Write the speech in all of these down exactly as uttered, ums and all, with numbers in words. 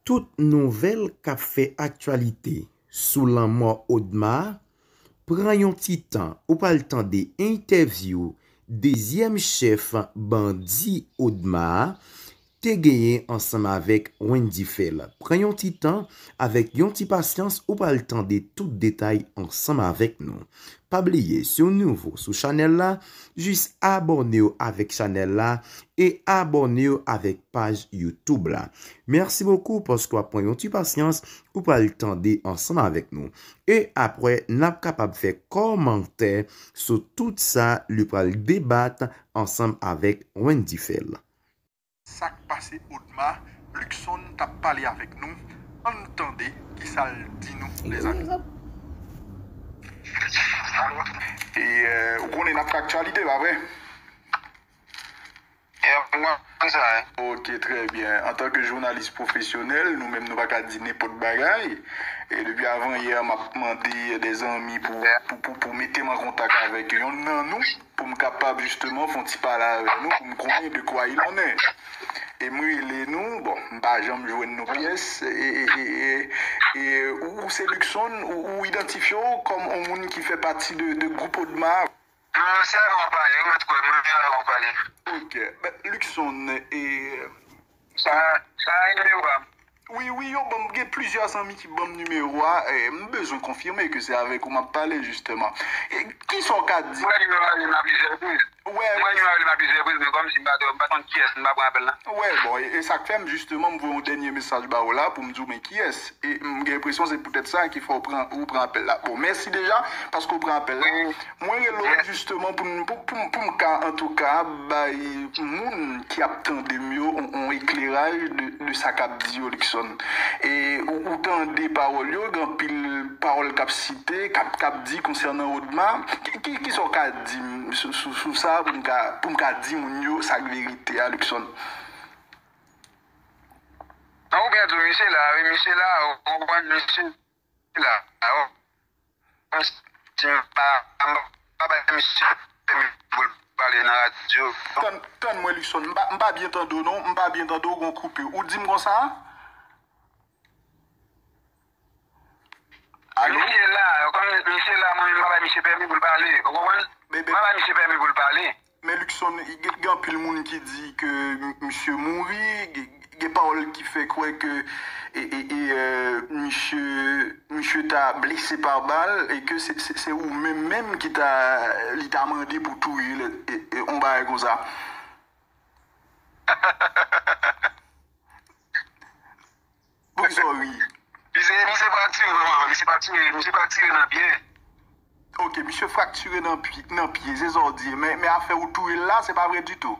Tout nouvèl k ap fè aktyalite sou lanmò Odma, pran yon ti tan, ou pral tande entèvyou dezyèm chèf bandi Odma a te genyen ansanm avèk Wendy Phèl. Pran yon ti tan, avèk yon ti pasyans, ou pral tande tout detay ansanm avèk nou. Pa bliye, si w nouvo sou chanèl la, jis abòne w avèk chanèl la e abòne w avèk paj YouTube la. Mèsi bokou paske w ap pran yon ti pasyans, ou pral tande ansanm avèk nou. E apre, n ap kapab fè kòmantè sou tout sa li pral debat ansanm avèk Wendy Phèl. Sa k pase Odma, Luckson t ap pale avèk nou. Ann tande kisa l di nou, lèzanmi. E, euh, ou konnen n ap fè aktyalite, pa vre? Yeah, m konn sa, wi. Ok, trè byen. Antanke jounalis pwofesyonèl, nou menm nou pa ka di nenpòt bagay. E depi avan yè, m ap mande de zanmi pou, pou, pou, pou mete m an kontak avèk yonn nan nou, pou m kapab jisteman fè yon ti pale avè nou, pou m konnen de quoi il en est. E m rele nou, bon, m pa janm jwenn nou pyès. E, e, e, e, e ou, ou se Luckson, ou, ou idantifye w kòm yon moun ki fè pati de, de gwoup Odma? Non, se avè w m ap pale, ou mèt kwè, mwen menm avè w m ap pale. Ok. Ben, Luckson, e, sa, sa nimewo a. Wi, wi, yo ban m, gen plizyè zanmi ki ban m nimewo a, e, m bezwen konfime ke se avèk ou m ap pale, jisteman. E, kisa w ka di? Mwen nimewo a rele m a plizyè repriz. Wè, mwen nimewo a rele m a plizyè repriz, men kòmsi m pa t, m pa t konn kiyès, m pa pran apèl la. Wè, bon, e, e sa k fè m, jisteman, m voye yon dènye mesaj ba w la pou m di w, men kiyès? E m gen enpresyon se poutèt sa ki fè w pran, ou pran apèl la. Bon, mèsi deja paske w pran apèl la. Wi. Mwen rele w jisteman pou n, pou, pou, pou m ka, antouka, bay moun ki ap tande m yo on, on ekleraj de, de sa k ap di yo, Luckson. E ou, ou tande pawòl yo, gen anpil pawòl k ap site, k ap, k ap di konsènan Odma. Ki, ki, kisa w ka di m sou, sou, sou sa pou m ka, pou m ka di moun yo sa k verite a, Luckson? Non, ou byen di w, misye la, wi, misye la, ou konprann, misye la, wi. Mwen, si m pa, m pa bay misye pèmi pou l pale nan radyo. Tann, tann mwen, Luckson, m pa, m pa byen tande w, non, m pa byen tande w, gon koupe. Ou di m konsa? Alo? Misye la, kòm misye la, mwen menm, m pa bay misye pèmi pou l pale, ou konprann? M pa bay misye pèmi pou l pale. Men Luckson, gen, gen anpil moun ki di ke m-, misye mouri, gen, gen pawòl ki fè kwè ke, e, e, e, euh, misye, misye ta blese pa bal, e ke se, se, se ou menm menm ki ta, li ta mande pou touye l, e, e, on bagay konsa. Poukisa w ri? Misye, misye fraktire, non, misye fraktire, misye fraktire nan pye. Ok, misye fraktire nan pye, nan pye, se sa w di. Men, men afè ou touye l la, se pa vre ditou.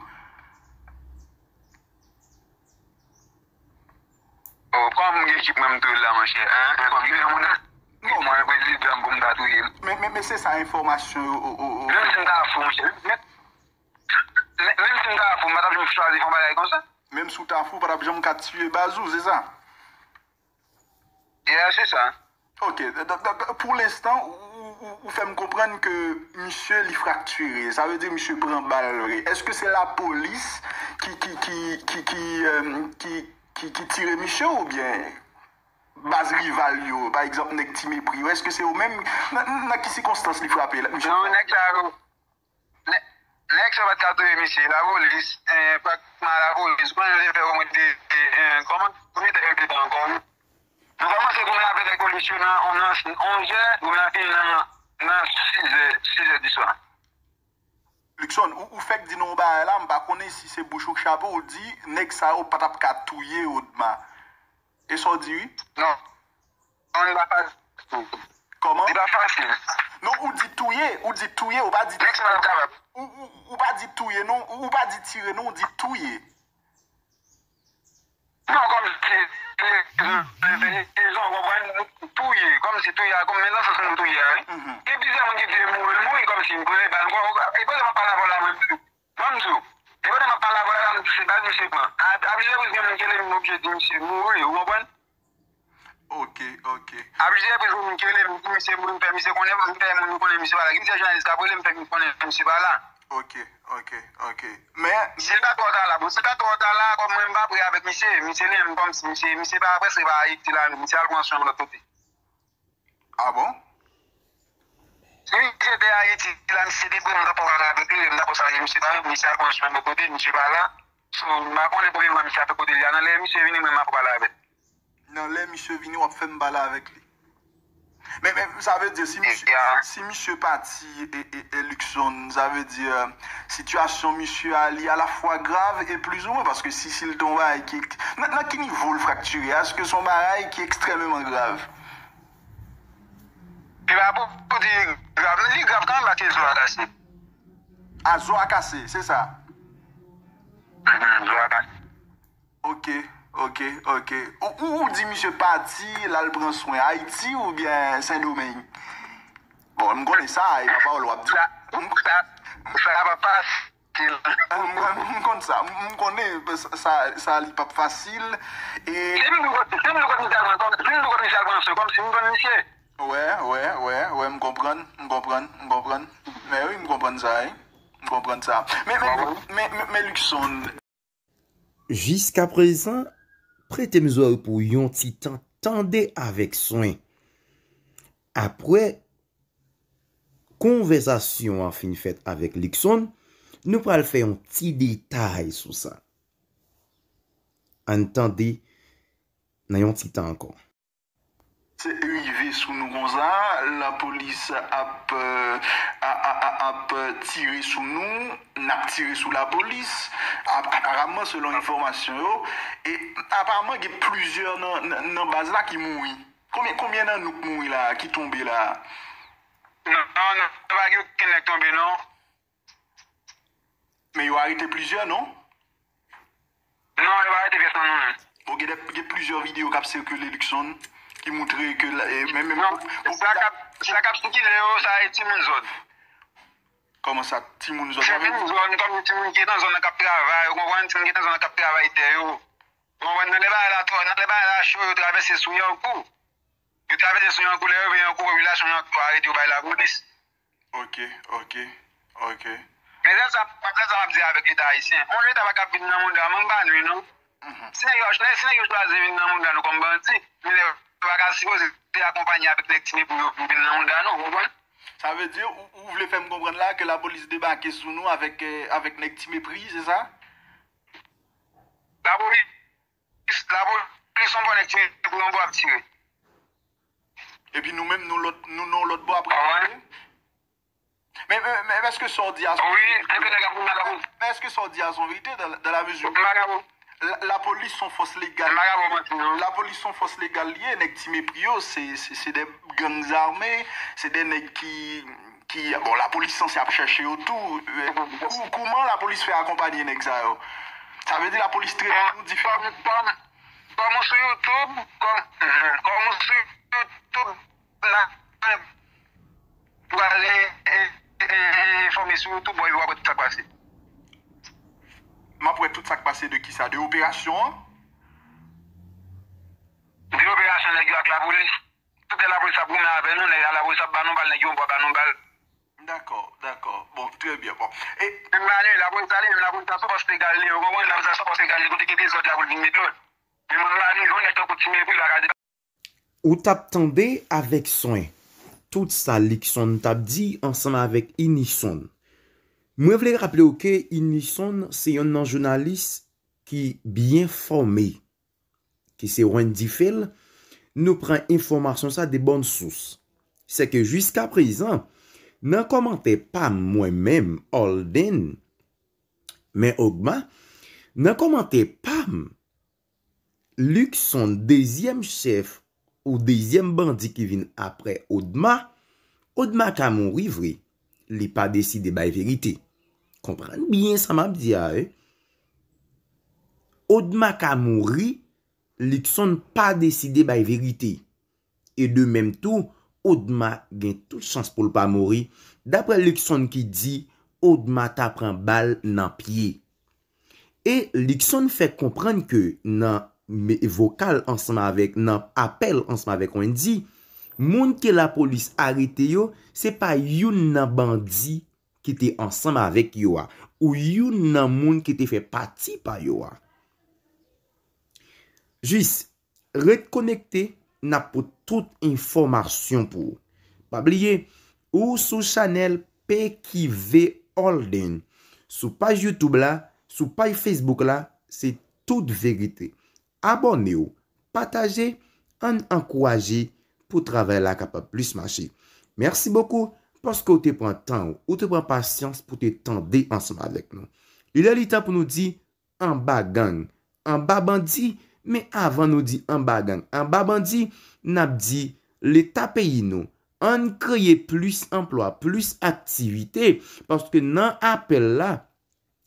Oh, kòman m gen ekip mwen m touye l la, monchè? Hein? Hein, kòm milyon moun nan? Non. Mwen prezidan pou m ta touye l. Men, men, men se sa enfòmasyon yo, o, o, o. Menm si m ta fou, monchè. Men, men, menm si m ta fou, m pa t ap janm chwazi fè yon bagay konsa. Menm si w ta fou, w pa t ap janm ka tiye baz ou, se sa? Yeah, se sa. Ok, donk, donk, pou lenstan, ou, ou, ou, ou fè m konprann ke misye li fraktire. Sa vle di misye pran bal vre. Èske se lapolis ki, ki, ki, ki, ki, euh, ki, ki, ki tire misye oubyen baz rival yo, pa egzanp, nèg Ti Mepri yo? Èske se yo menm? Nan, nan ki sikonstans li frape la, misye? Non, nèg sa yo, Nè-, nèg sa pa t ka touye misye. Lapolis, eh, pratman lapolis, ou konnen yo te fè omwen de, de, eh, kòman? Konbyen tan yo te tan ankò, wi? Nou kòmanse goumen avèk lapolis yo nan, nan onzè, goumen an fini nan, nan sizè, sizè di swa. Luckson, ou, ou fèk di nou yon bagay la, m pa konnen si se bouch ou k chape, ou di nèg sa yo pa t ap ka touye Odma. E sa w di, wi? Non. Kòman? Li pa fasil. Kòman? Li pa fasil. Non, ou di touye, ou di touye, ou pa di... Nèg sa pa t ap kapab. Ou, ou, ou pa di touye, non, ou, ou pa di tire, non, ou di touye. Non, kòmsi, e, e, e, e, jan w konprann, touye, kòmsi touye a, kòm, men nan sans moun touye a, wi. Mhm. Gen plizyè moun ki di mouri, mouri kòmsi, m pran bal, e pandan m ap pale avè w la, mwen, Ban m di w, e pandan m ap pale avè w la, m di se bal misye pran. A, a plizyè repriz, gen moun ki rele m, m oblije di misye mouri, ou konprann? Ok, ok. A plizyè repriz, gen moun ki rele m, m di misye mouri, m fè misye konnen, m fè moun yo konnen misye pa la. Gen plizyè jounalis k ap rele m, fè moun konnen misye pa la. Ok, ok, ok. Men si l pa twò ta la, bon, si l pa twò ta la, kòm mwen m pa prè avèk misye, misye li menm kòmsi misye, misye pa prèske pa Ayiti la, misye al pran swen lòt kote. Ah bon? Si misye te Ayiti la, misye te prè, m ta pral avèk li, m ta pral salye misye kanmenm, misye al pran swen lòt kote, misye pa la. So, m pa konnen konbyen mwa misye ap fè kote li a. Nan lè misye vini, mwen m ap pale avè l. Nan lè misye vini, w ap fè m pale avèk li. Men, men, sa vle di, si misye, si misye pati, e, e, e Luckson, sa vle di, sitiyasyon misye a, li alafwa grav e plizoumwen, paske si, si l te yon bagay ki, nan, nan ki nivo l fraktire, èske se yon bagay ki ekstrèmeman grav? E pa pou, pou di grav, li grav kanmenm, paske zo a kase. A, zo a kase, se sa? Mhm, zo a kase. Ok, ok, ok. Ou, ou, ou di misye pati, l al pran swen Ayiti oubyen Sendomeng? Bon, m konnen sa, e pa pawòl w ap di. Sa, sa, sa pa fasil. M, m, m konn sa. M, m konnen sa, sa, sa li p ap fasil. E si m di w kot, si m di w kot misye al pran, si m di w kot misye al pran swen, kòmsi m konn misye. Wè, wè, wè, wè, m konprann, m konprann, m konprann. Men wi, m konprann sa, wi. M konprann sa. Men, men, men, men, men Luckson, jiskaprezan, prete m zòrèy pou yon ti tan, tande avèk swen. Apre konvèsasyon an fin fèt avèk Luckson, nou pral fè yon ti detay sou sa. Ann tande nan yon ti tan ankò. Se rive sou nou konsa, lapolis ap, euh, a, a, a, ap tire sou nou, n ap tire sou lapolis, ap, aparaman selon enfòmasyon yo, e aparaman gen plizyè nan, nan, nan baz la ki mouri. Konbyen, konbyen nan nou k mouri la, ki tonbe la? Non, non, non, pa gen okenn nèg tonbe non. Men yo arete plizyè, non? Non, yo pa arete pyès nan nou menm. Bon, gen de, gen plizyè videyo k ap sikile Luckson ki montre ke la, e, men, men, non, sa k ap, sa k ap sikile yo, sa e timoun zòn. Kòman sa, timoun zòn? Timoun zòn, kòm timoun ki nan zòn nan k ap travay, ou konprann? Timoun ki nan zòn nan k ap travay tè yo. Ou konprann? Nan lè bagay la twò, nan lè bagay la cho, yo travèse sou Yankou. Yo travèse sou Yankou, lè yo rive Yankou, popilasyon Yankou arete yo bay lapolis. Ok, ok, ok. Men se sa, se sa m ap di avèk Leta ayisyen. Yon Leta pa ka vin nan mouda, men m pa nou non. Mhm. Si nèg yo, si nèg yo chwazi vin nan mouda nou kòm bandi, men yo pa ka sipoze akonpanye avèk nèg Ti Mepri yo pou vin nan mouda nou, ou konprann? Sa vle di, ou, ou vle fè m konprann la ke lapolis debake sou nou avèk, eh, avèk nèg Ti Mepri, se sa? Lapolis, lapolis, yon bò nèg Ti Mepri, yon bò ap tire. Epi nou menm, nou lòt, nou nan lòt bò ap repoze. Men, men, men èske sa w di a se yon verite? Wi, enpe nèg ap vin nan lapolis. Men èske sa w di a se yon verite dans, dans la mesure où la, lapolis se yon fòs legal. M pa ka ba w manti non. Lapolis se yon fòs legal li ye, nèg Ti Mepri yo, se, se, se de gang zame, se de nèg ki, ki, bon, lapolis sanse ap chèche yo tou. Kou-, kouman lapolis fè akonpanye nèg sa yo? Sa vle di lapolis trete nou diferan. Kòm, kòm, kòm ou sou YouTube, kòm, kòm ou sou YouTube, la, pou ale, e, e, e, enfòme sou YouTube, bon, epi w ap wè tout sa k pase. M ap wè tout sa k pase de kisa? De operasyon an? De operasyon nèg yo ak lapolis. Tout lè lapolis ap goumen avè nou, nèg la, lapolis ap ba nou bal, nèg yo pa ba nou bal. Dakò, dakò. Bon, trè byen. Bon. E men pa nou, lapolis ale, men lapolis la sou fòs legal li, ou konprann? Lapolis la sou fòs legal li, kote gen dezòd la pou l vin met lòd. Men mwen pa nou, yon nèg tankou Ti Mepri pa ka Ou t ap tande avèk swen tout sa Luckson t ap di ansanm avèk Inison. Mwen vle raple w ke Inison se yonn nan jounalis ki byen fòme, ki se Wendy Phil. Nou pran enfòmasyon sa de bòn sous. Sèke jiskaprezan, nan kòmantè pa m mwen menm, Holden, men Ogma, nan kòmantè pa m, Luckson, dezyèm chèf ou dezyèm bandi ki vin aprè Odma, Odma ka mouri vre, li pa deside bay verite. Konprann byen sa m ap di a, wi. Odma ka mouri, Luckson pa deside bay verite. E de menm tou, Odma gen tout chans pou l pa mouri, daprè Luckson ki di Odma ta pran bal nan pye. E Luckson fè konprann ke nan me-, vokal ansanm avèk, nan apèl ansanm avèk Wendy, moun ke lapolis arete yo, se pa youn nan bandi ki te ansanm avèk yo a, ou youn nan moun ki te fè pati pa yo a. Jis ret konekte, n ap pote tout enfòmasyon pou ou. Pa bliye, ou sou chanèl P Q V Holding. Sou paj YouTube la, sou paj Facebook la, se tout verite. Abòne w, pataje, ann ankouraje pou travay la kapab plis mache. Mèsi bokou paske w te pran tan w, ou te pran pasyans pou te tande ansanm avèk nou. Li lè li tan pou nou di anba gang, anba bandi, men avan nou di anba gang, anba bandi, n ap di Leta peyi nou, ann kreye plis anplwa, plis aktivite, paske nan apèl la,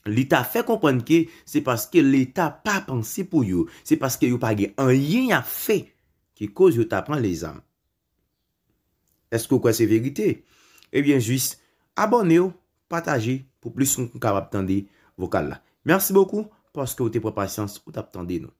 li ta fè konprann ke se paske Leta pa panse pou yo, se paske yo pa gen anyen y ap fè ki koz yo ta pran lezam. Èske w kwè se verite? Ebyen, jis abòne w, pataje pou plis moun kapab tande vokal la. Mèsi bokou paske w te pran pasyans ou t ap tande nou.